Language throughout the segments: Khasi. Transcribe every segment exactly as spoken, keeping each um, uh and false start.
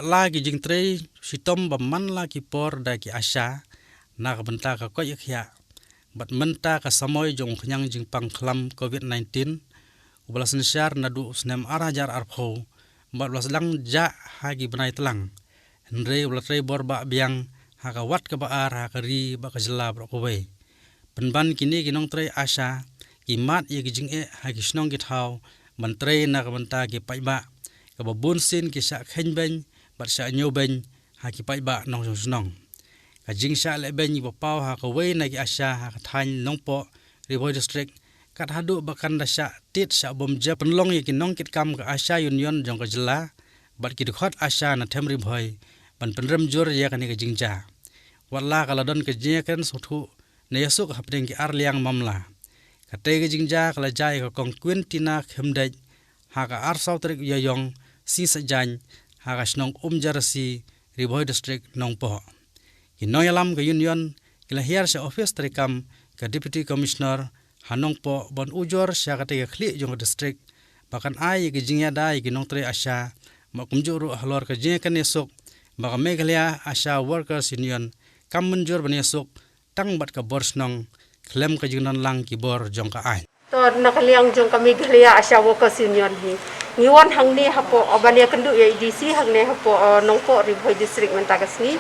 la ki jingtrei shitom ba man la ki por da ki ASHA na ka bynta ka koit ka khiah bad mynta ka samoi jong u khñiang jingpang khlam COVID nineteen uba la synshar naduh u snem ar hajar arphew bad uba la sdang jah ha ki bnai tlang. Hynrei uba la trei bor bah biang ha ka wat kaba ar ha ka ri bad ka jylla baroh kawei. Pynban kine ki nongtrei ASHA ki mad ïa ki jingeh ha ki shnong ki thaw ban trei na ka bynta ki paidbah, kaba bun sien ki shah kheiñ beiñ bad shah ñiew beiñ ha ki paidbah nongshong shnong. Ka jingshah leh beiñ iba paw ha kawei na ki ASHA ha ka thaiñ Nongpoh, Ri Bhoi District, kat haduh ba kan da shah tied shah bom jia pynlong ïa ki nongkitkam ka ASHA Union jong ka jylla bad ki dkhot ASHA na them Ri Bhoi ban pynrem jur ïa kane ka jingjia. Wat la ka la don ka jingïakren sngewthuh ne ïasuk hapdeng ki ar liang mamla. Katei ka jingjia ka la jia ïa ka Kong Quintina Khymdeit ha ka arphew saw tarik Ïaïong Sngi Saitjaiñ ha ka shnong Umjerasi, Ri Bhoi District, Nongpoh. Ki nongïalam ka Union ki la hiar sha ophis treikam ka Deputy Commissioner ha Nongpoh ban ujor sha katei ka khlieh jong ka district ba kan ai ïa ka jingïada ïa ki nongtrei ASHA, bad kumjuh ruh halor ka jingïakren ïasuk ba ka Meghalaya ASHA Workers Union kam mynjur ban ïasuk tang bad ka bor shnong khlem ka jingdon lang ki bor jong ka aiñ. To, na ka liang jong ka Meghalaya ASHA Workers Union hi, ngi wan hangne hapoh, uh, ban ïakynduh ïa i DC hangne hapoh, uh, Nongpoh, Ri Bhoi District mynta ka sngi.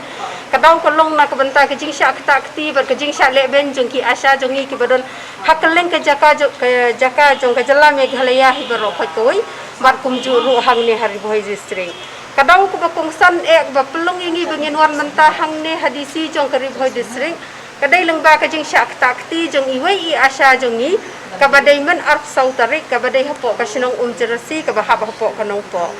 Ka daw ka long na ka bynta ka jingshah ktah kti bad ka jingshah leh beiñ jong ki ASHA jong ngi kiba don ha kylleng ka jaka jo-, ka jaka jong ka jylla Meghalaya hi baroh khoit kawei bad kumjuh ruh hangne ha Ri Bhoi District. Ka daw kaba kongsan eh kaba pynlong ïa ngi ba ngin wan mynta hangne ha DC jong ka Ri Bhoi District ka dei lyngba ka jingshah ktah kti jong iwei i ASHA jong ngi kaba dei mynta arphew saw tarik, kaba dei hapoh ka shnong Umjerasi kaba hap hapoh ka Nongpoh.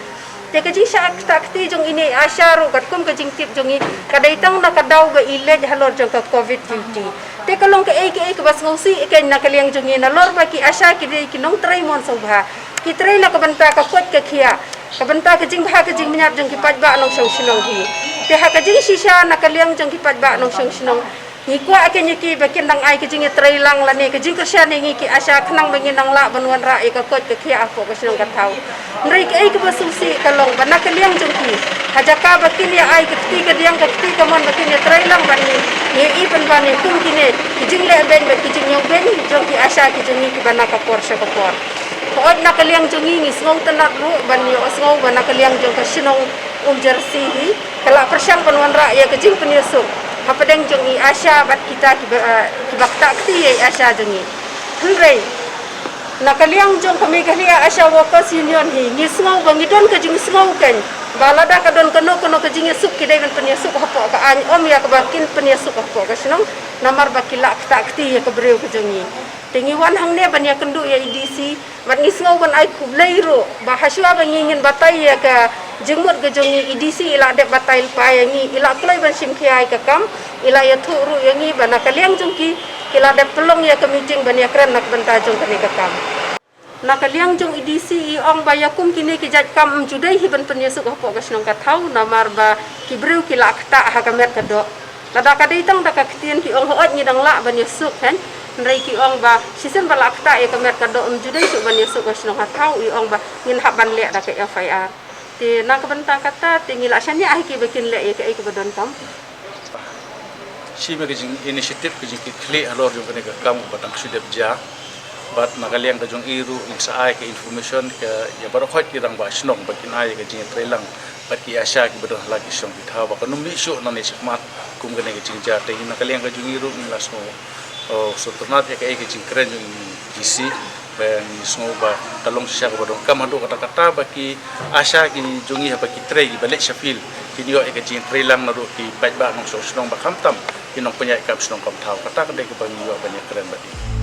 Te ka jingshah ktah kti jong ine i ASHA ruh katkum ka jingtip jong ngi ka dei tang na ka daw ba i leit halor jong ka COVID duty. Te ka long kaei kaei kaba sngewsih ïa ka na ka liang jong ngi nalor ba ki ASHA ki dei ki nongtrei mon sngewbha. Ki trei na ka bynta ka koit ka khiah, ka bynta ka jingbha ka jingmynñiat jong ki paidbah nongshong shnong hi. Te ha ka jingshisha na ka liang jong ki paidbah nongshong shnong, ngi kwah ïa ki ba kin dang ai ka jingïatreilang lane ka jingkyrshan ïa ngi ki ASHA khnang ba ngin dang lah ban wanrah ïa ka koit ka khiah hapoh ka shnong ka thaw. Hynrei kaei kaba sngewsih ka long ba na ka liang jong ki, ha jaka ba kin ïa ai ka kti ka diang ka kti ka mon ba kin ïatreilang bad ngi, ngi i pynban ïa kum kine ki jingleh beiñ bad ki jingñiew beiñ jong ki ASHA ki jong ngi kiba na ka por sha ka por. Hooid, na ka liang jong ngi ngi sngewtynnat ruh ban ïohsngew ba na ka liang jong ka shnong Umjerasi hi ka la pyrshang ban wanrah ïa ka jingpynïasuk hapdeng jong i ASHA bad kita kiba, eh, kiba ktah kti ïa i ASHA jong ngi. Hynrei na ka liang jong ka Meghalaya ASHA Workers Union hi ngi sngew ba ngi don ka jingsngew kein ba lada ka don kano kano ka jingïasuk ki dei ban pynïasuk hapoh ka aiñ, ym ïa kaba kin pynïasuk hapoh ka shnong, namar ba ki la ktah kti ïa ka briew ka jong ngi. Te ngi wan hangne ban ïakynduh ïa i DC bad ngi sngew ban ai khublei ruh ba hashwa ba ngi ngin batai ïa ka jingmut ka jong ngi, i DC i la dep batai lypa ïa ngi, i la kloi ban shim khia ïa ka kam, i la ïathuh ruh ïa ngi ba na ka liang jong ki, ki la dep pynlong ïa ka meeting ban ïakren na ka bynta jong kane ka kam. Na ka liang jong i DC i ong ba ïa kum kine ki jait kam ym ju dei hi ban pynïasuk hapoh ka shnong ka thaw namar ba ki briew ki la ktah ha ka met ka doh. Lada ka dei tang da ka ktien ki ong hooid ngi dang lah ban ïasuk, hynrei ki ong ba shisien ba la ktah ïa ka met ka doh ym ju dei shuh ban ïasuk ka shnong ha thaw, i ong ba ngin hap ban leh da ka FIR. Te na ka bynta kata te ngi la shaniah ha ki ba kin leh ïa kaei kaba donkam. Shi ma ka jing initiative ka jingkitkhlieh halor jong kane ka kam ba dang shu dep jia. Bad na ka liang ka jong i ruh ngin sa ai ka information ka ïa baroh khoit ki rangbah shnong ba kin ai ka jingïatreilang bad ki ASHA kiba don ha la ki shnong ki thaw ba kan ym mih shuh nangne shakhmat kum kane ka jingjia. Te na ka liang ka jong i ruh ngin la sngew, oh, sngewtynnat ïa kaei ka jingkren jong i DC. Ba ngi sngew ba ka long shisha kaba donkam haduh katta katta ba ki ASHA ki jong ngi haba ki trei kiba leit sha field kin ïoh ïa ka jingtreilang naduh ki paidbah nongshong shnong ba khamtam ki nongpynïaid kam shnong kam thaw. Kata ka dei kaba ngi ïoh ban ïakren bad ki.